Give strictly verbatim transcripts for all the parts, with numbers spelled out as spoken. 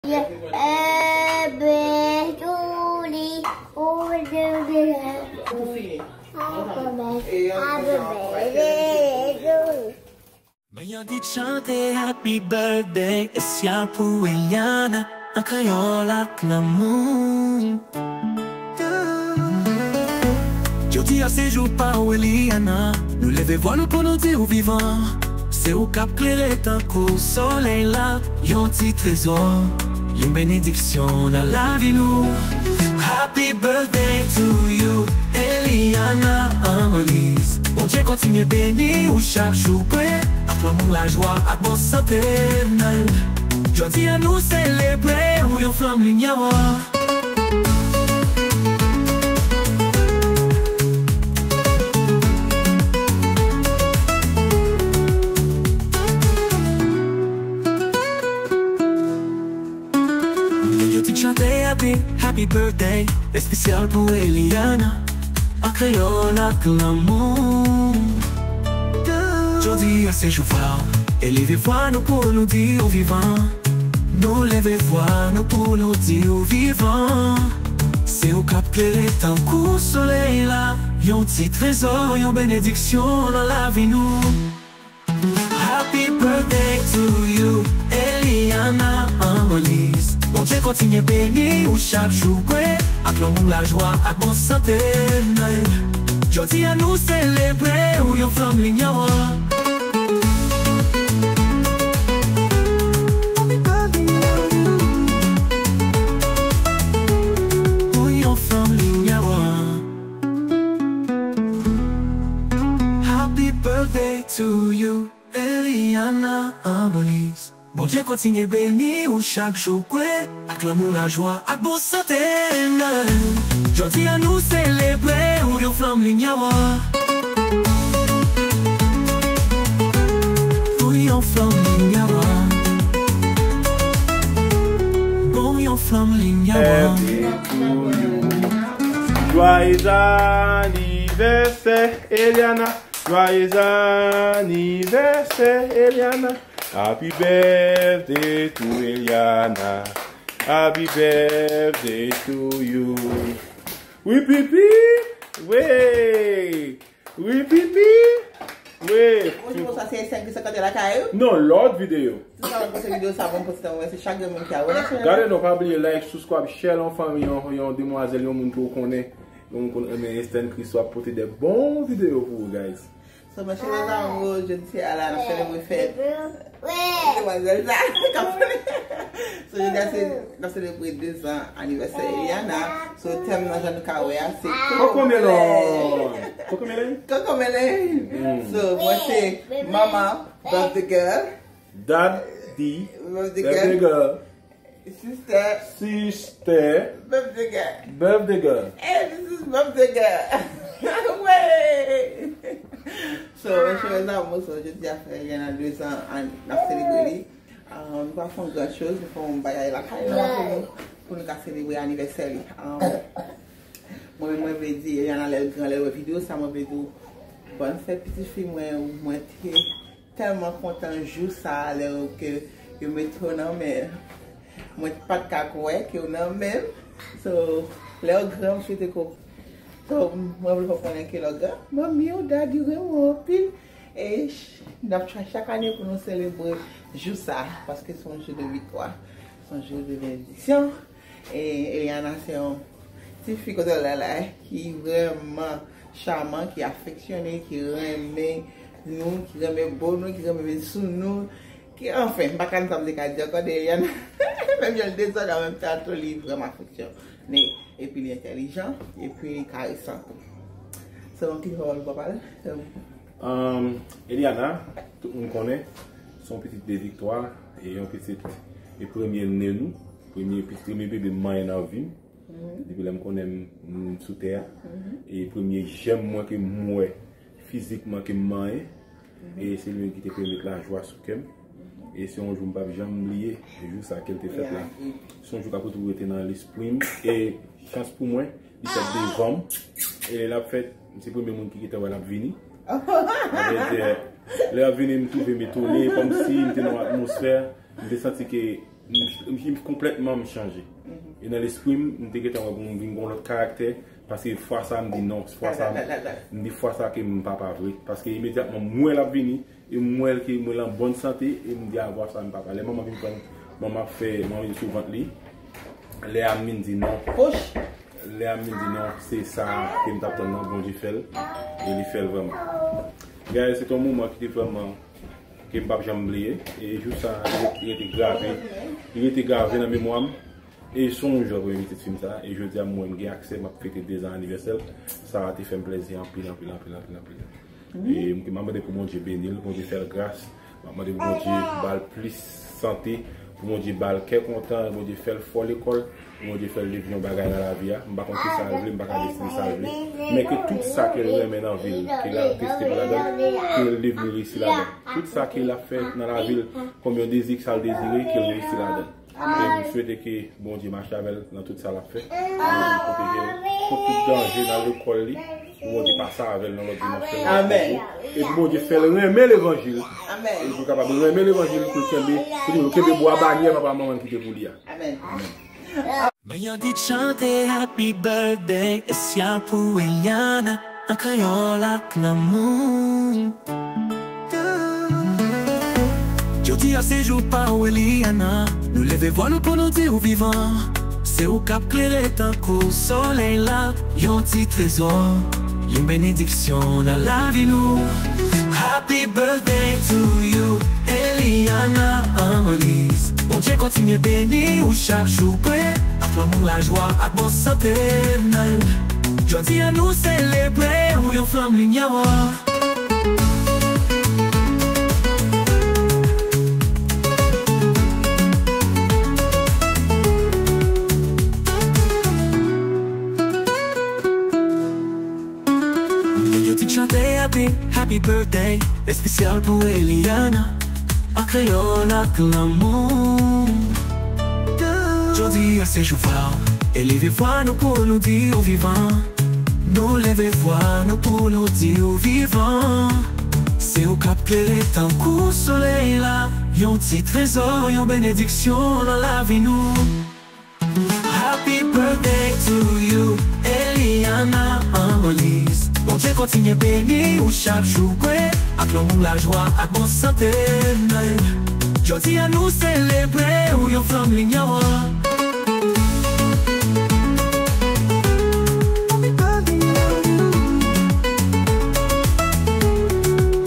Happy birthday to you. Happy birthday to you. Mwen anvi chante Happy Birthday espesyal pou Eliana an kreyòl ak lanmou. Jodi a se jou pa w Eliana, nou leve vwa nou pou nou di w vivan. Se ou k ap klere tankou solèy la, yon ti trezò, yon benediksyon nan lavi nou. Happy birthday to you, Eliana Anlis. Bondye kontinye beni w chak jou, plen ak lanmou, lajwa ak bon sante. Jodi a nou selebre w, yon flanm limyè w. Yon ti chante happy, happy birthday espesyal pou Eliana an kreyòl ak lanmou. Jodi a se jou pa w, e leve vwa nou pou nou di w vivan. Nou leve vwa nou pou nou di w vivan. Se ou k ap klere tankou solèy la, yon ti trezò, yon benediksyon nan lavi nou. Happy birthday to you, Eliana Anlis. Bondye kontinye beni w chak jou, plen ak lanmou, lajwa ak bon sante. Jodi a nou selebre w, yon flanm limyè w. Happy birthday to you. Ou yon flanm limyè w. Happy birthday to you, Eliana Anlis. Bondye kontinye beni w chak jou, plen ak lanmou, lajwa ak bon sante. Jodi a nou selebre w, yon flanm limyè w. Ou yon flanm limyè w. Bon, yon flanm limyè w. Happy to you. Joyeux anniversaire, Eliana. Joyeux anniversaire, Eliana. Happy birthday to Eliana. Happy birthday to you. Wi pipi, wi. Wi pipi, wi. Bonjou, bonswa, se Senk Kristo Kante Lakay ou? Non, lòt videyo. Tout sa mwen poste videyo sa, bon, poste mwen, se chak grenn moun ki abòne. Gade non, pa bliye like, subscribe, share l an fanmi, yon, yon demwazèl, yon moun ke w konnen. Yon moun konn renmen Estèn Kristo ap pote de bon videyo pou ou, guys. So, mes chers amours, jodi a la, n ap selebre fèt demwazèl sa. So, jodi a, se, n ap selebre de zan anivèsè Eliana. So, tèm nan, jan nou ka wè a, se Cocomelon. Cocomelon? Cocomelon. Mm. So, mwen se mama, birthday girl. Daddy, birthday girl. Sister. Sister. Birthday girl. Birthday girl. Hey, this is birthday girl. Wey. So, mes chers amours, so, jodi a fè Eliana de zan, n ap selebre li. Ah, nou pa fè yon gran choz, nou fè yon bagay lakay nou pou nou, pou nou ka selebre anivèsè li. Ah, mwen menm, mwen vle di, Eliana, lè l gran, lè l wè videyo sa, mwen vle di w, bòn fèt pitit fi mwen, mwen te tèlman kontan jou sa a, lè yo, ke yo mete w nan men. Mwen pa t ka kwè ke w nan men m. So, lè w gran, m swete ke w, so, mwen vle fè w konnen ke lè w gran, manmi w, daddy w renmen w anpil. E ch-, n ap try chak ane pou nou selebre jou sa a, paske se yon jou de viktwa, se yon jou de benediksyon. E Eliana se yon ti fi kote l la la, ki vrèman chaman, ki afeksyone, ki renmen nou, ki renmen bo nou, ki renmen vin sou nou, ki, anfen, m pa konn sa m te ka di ankò de Eliana. Menm jan l desann, an menm tan tou, li vrèman afeksyone. Epi li entèlijan, epi li karesan tou. Se yon ti pawòl pou pale. Um, Eliana, tout moun konnen, se yon pitit de viktwa, e yon pitit, e premye ne nou, premye pitit, premye bebe m manyen nan vi m. Mhm. Depi lè m konnen m, m sou tè a. Mhm. E premye jèm mwen ke m wè fizikman ke m manyen, mhm, e se li menm ki te pèmèt lajwa sou kè m. Mhm. E se yon jou m p ap janm bliye, jou sa ke l te fèt la. Yeah. Se yon jou k ap toujou rete nan lespri m. E chans pou mwen, li fèt devan m. E lè l ap fèt, m se premye moun ki gentan wè l ap vini. Sa vle di, lè l ap vini, m twouve m etone, kòmsi m te nan yon atmosfè, m te santi ke M, m, m konplètman m chanje. E nan lespri m, m te gentan wè pou m vin gon lòt karaktè, paske fwa sa m di non, fwa sa m, m di fwa sa ke m papa vre. Paske imedyatman m wè l ap vini, e m wè l ke mwen l an bòn sante, e m di a fwa sa m papa. Lè manman vin pran, manman ap fè, manman vin sou vant li, lè a m vin di non. Lè a m vin di non, se sa ke m t ap tann nan, Bondye fè l, e li fè l vrèman. Guys, se te yon moman ki te vrèman, ke m p ap janm bliye. E jou sa, li rete grave. Li rete grave nan memwa m. E se yon jou premye pitit fi m sa. E jodi a, mwen, m gen aksè, m ap fete de zan anivèsè l. Sa te fè m plèzi anpil, anpil, anpil, anpil, anpil. E m, m ap mande pou Bondye beni l, Bondye fè l gras. M ap mande pou Bondye ba l plis sante, pou Bondye ba l kè kontan, Bondye fè l fò lekòl, pou Bondye fè l devni yon bagay nan lavi a. M pa konn kisa l vle, m pa ka deside sa l vle. Men ke tout sa ke l renmen nan vi l, ke l ap teste pou ladan l, ke l devni reyisi ladan l. Tout sa ke l ap fè nan lavi l, kòm yon dezi, sa l dezire, ke l reyisi ladan l. E m swete ke Bondye mache avè l nan tout sa l ap fè. Bondye pwoteje l kont tout danje nan lekòl li. Pou Bondye pase avè l nan lòt dimansyon. Amèn. E pou Bondye fè l renmen levanjil. Amèn. E pou l kapab renmen levanjil, pou l kenbe, pou l kenbe bwa banyè papa manman l kite pou li a. Amèn. Amèn. Men yo di chante Happy Birthday espesyal pou Eliana an kreyòl ak lanmou. Jodi a se jou pa w Eliana, nou leve vwa nou pou nou di ou vivan. Se ou k ap klere tankou solèy la, yon ti trezò, yon benediksyon nan lavi nou. Happy birthday to you, Eliana Armelise. Bondye kontinye beni ou chak jou, ple ak lanmou, lajwa ak bon sante. Jodi a nou selebre ou yon flanm limyè. Yo te chante happy, happy birthday espesyal pou Eliana, an kreyòl ak lanmou. Jodi a se jou pa w, eleve vwa nou pou nou di ou vivan. Nou leve vwa nou pou nou di ou vivan. Se ou k ap klere tankou solèy la, yon ti trezò, yon benediksyon nan lavi nou. Happy birthday to you, Eliana Armelise. Bondye kontinye beni ou chak jou, ple ak lanmou, lajwa ak bon sante. Jodi a nou selebre ou yon flanm limyè.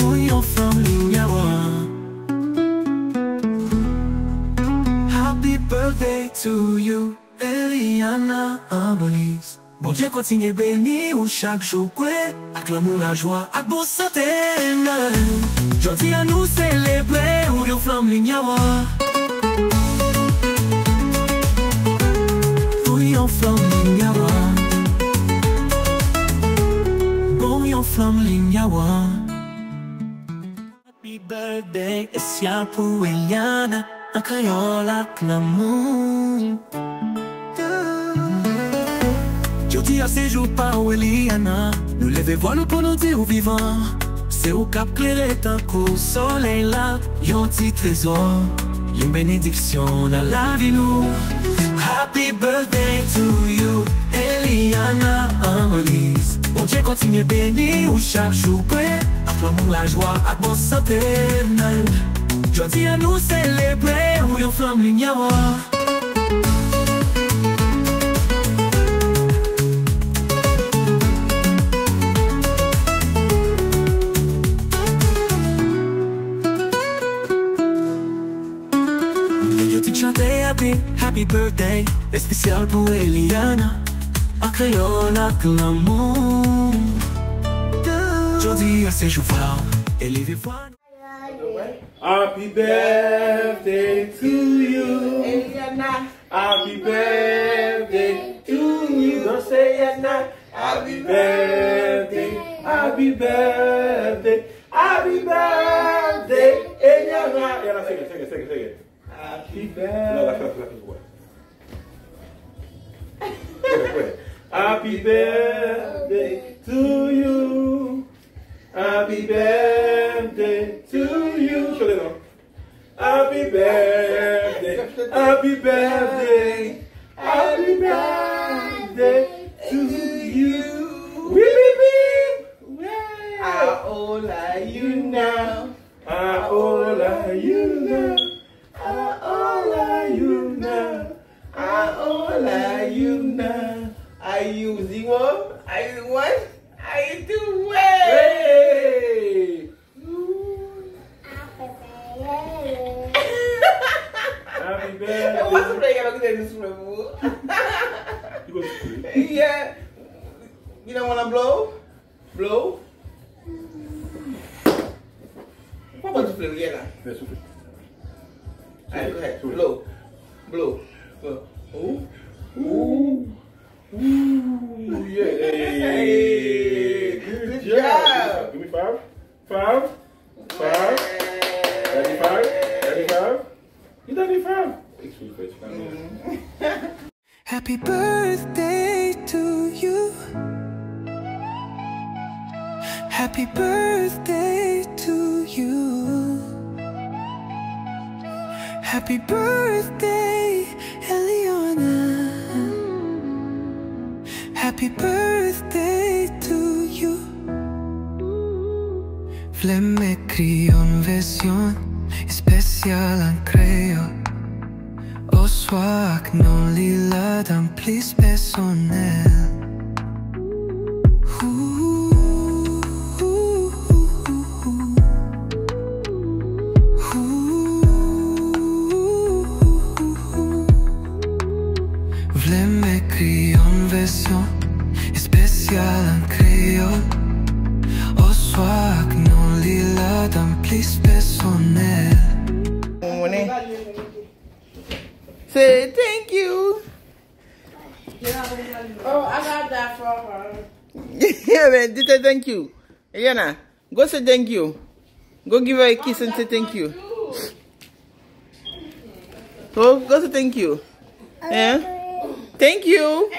Ou yon flanm limyè. Happy birthday to you, Eliana Armelise. Bondye kontinye beni ou chak jou, ple ak lanmou, lajwa ak bon sante. Jodi a nou selebre ou yon flanm limyè. Ou yon flanm limyè. Bon, yon flanm limyè. Happy birthday espesyal pou Eliana, an kreyòl ak lanmou. Jodi a se jou pa w Eliana, nou leve vwa nou pou nou di ou vivan. Se ou k ap klere tankou solèy la, yon ti trezò, yon benediksyon nan lavi nou. Happy birthday to you, Eliana Armelise. Bondye kontinye beni ou chak jou, ple ak lanmou, lajwa ak bon sante. Jodi a nou selebre ou yon flanm limyè. Yo te chante happy, happy birthday espesyal pou Eliana, an kreyòl ak lanmou. Jodi a se jou pa w, eleve vwa nou. Happy birthday to you. Eliana. Happy birthday to you. Danse, Eliana. Happy birthday, happy birthday, happy birthday, Eliana. Eliana, sing it, sing it, sing it, sing it. Happy birthday. Love, love, love, love, love. Happy birthday to you. Happy birthday to you. Chante non. Happy birthday. Happy All are you now? Are you zero? Are you one? Are you two? Hey! Happy birthday. What's the play? You gotta get this from. You go to sleep. Yeah. You don't wanna blow? Blow. Papa, tu fais rien là. Fais souffler. Allez, go ahead. Souffle. Blow. Blow. Blow. Ooh. Ooh. Ooh, yeah. Hey, good job. Give me five. Five. Five. Daddy five. Daddy five. You daddy five. Excuse me. Happy birthday to you. Happy birthday to you. Happy birthday, Eliana. Happy birthday to you. Vle m ekri yon vèsyon espesyal an kreyòl, oswa ak non li ladan plis pèsonèl. Vle m ekri yon vèsyon espesyal an kreyòl, oswa ak non li ladan plis pèsonèl. Ou konnen? Say thank you. Oh, I got that for her. Yeah, man, just say thank you. Eliana, go say thank you. Go give her a kiss and say thank you. Go, go say thank you. Eh? Thank you.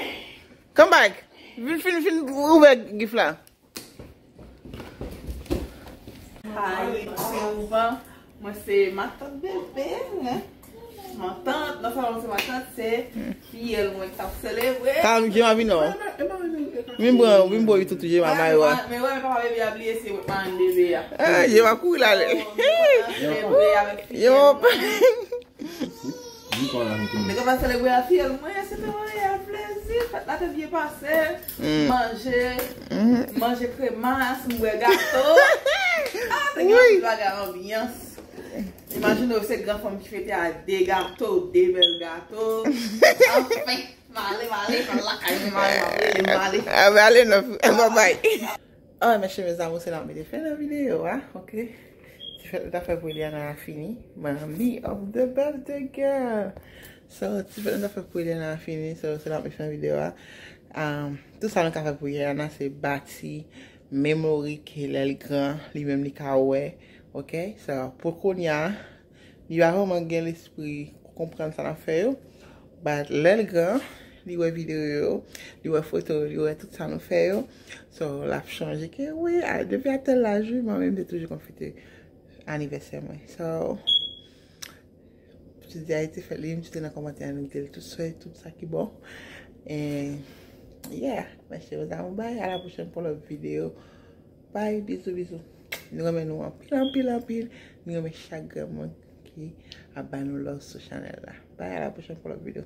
Come back. Fin, fin, fin, ouvè gift la. Hi YouTube. Mwen se matant bebe, hein. Matant, nan salon se matant, se fiyèl mwen k ap selebre. Kalm, Jema vin non. Vin pran, vin bo YouTube tou, Jema may wè. Men wè, men papa bebe a bliye se marenn bebe a. Ah, Jema kouri la lè. Selebre avèk fiyèl mwen. Nèg ap selebre a fiyèl mwen, se te yon reyèl plezi. Fèt la te byen pase. Manje, manje kremas, m bwè gato. Ah, te gen anpil bagay, anbyans. Imajine w se gran fanm ki fete a de gato, de bèl gato. Anfen, m ale, m ale, m al lakay mwen, m ale, m ap rele, m ale. Ah, ben, ale non, bye bye. Oh, mesye, mes amours, se la m mete fen nan videyo a, ok? Ti fèt nou ta fè pou Eliana a fini. Mommy of the birthday girl. So, ti fèt nou ta fè pou Eliana a fini. So, se la m mete fen nan videyo a. Um, tout sa nou ka fè pou Eliana, se bati memory ke lè l gran, li menm li ka wè. Ok? So, pou kounye a, li pa vrèman gen lespri konprann sa n ap fè yo. But lè l gran, li wè videyo yo, li wè foto yo, li wè tout sa nou fè yo. So, l ap chonje ke, wi, a, depi a tèl laj, wi, mwen menm te toujou konn fete anivèsè mwen. So, pou ti di Ayiti fèt li, m te nan kòmantè a, nou te li tout swè, tout sa ki bon. And, yeah, mèsi, mes amours, bye, à la prochaine pour lòt videyo. Bye, bizou, bizou. Nou renmen nou anpil, anpil, anpil. Nou renmen chak grenn moun ki ap ba nou love sou chanèl la. Bye, à la prochaine pour lòt videyo.